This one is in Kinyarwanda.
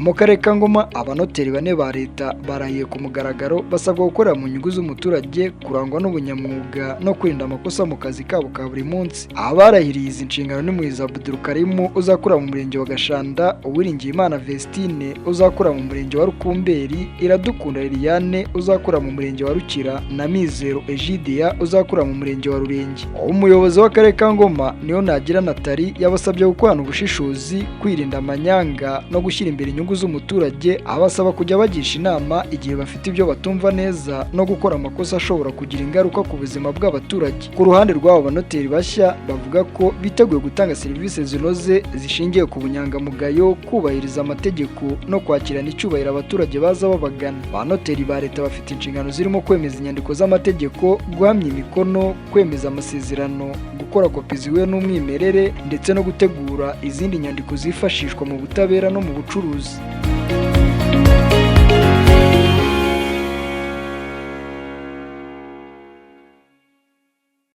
Mu karere ka Ngoma, abanoteri bane ba leta barahiye ku mugaragaro, basabwa gukorera mu nyungu z'umuturage, kurangwa n'ubunyamwuga no kwirinda amakosa mu kazi kabo ka buri munsi. Abarahiriye izi nshingano ni Muhizi Abdulkarimu uzakora mu murenge wa Gashanda, Uwiringiyimana Vestine uzakora mu murenge wa Rukumberi, Iradukunda Liliane uzakora mu murenge wa Rukira na Mizero Egidia uzakora mu murenge wa Rurenge. Umuyobozi w'akarere ka Ngoma, niyo nagira Nathalie, yabasabye gukorana ubushishozi, kwirinda amanyanga no gushyira imbere inyungu z'umuturage, abasaba kujya bagisha inama igihe bafite ibyo batumva neza no gukora amakosa ashobora kugira ingaruka ku buzima bw'abaturage. Ku ruhande rw'abo banoteri bashya, bavuga ko biteguye gutanga serivisi zinoze zishingiye ku bunyangamugayo, kubahiriza amategeko no kwakirana icyubahiro abaturage baza babagana. Ba noteri ba leta bafite inshingano zirimo kwemeza inyandiko z'amategeko, guhamya imikono, kwemeza amasezerano, gukora kopi zihuye n'umwimerere ndetse no gutegura izindi nyandiko zifashishwa mu butabera no mu bucuruzi.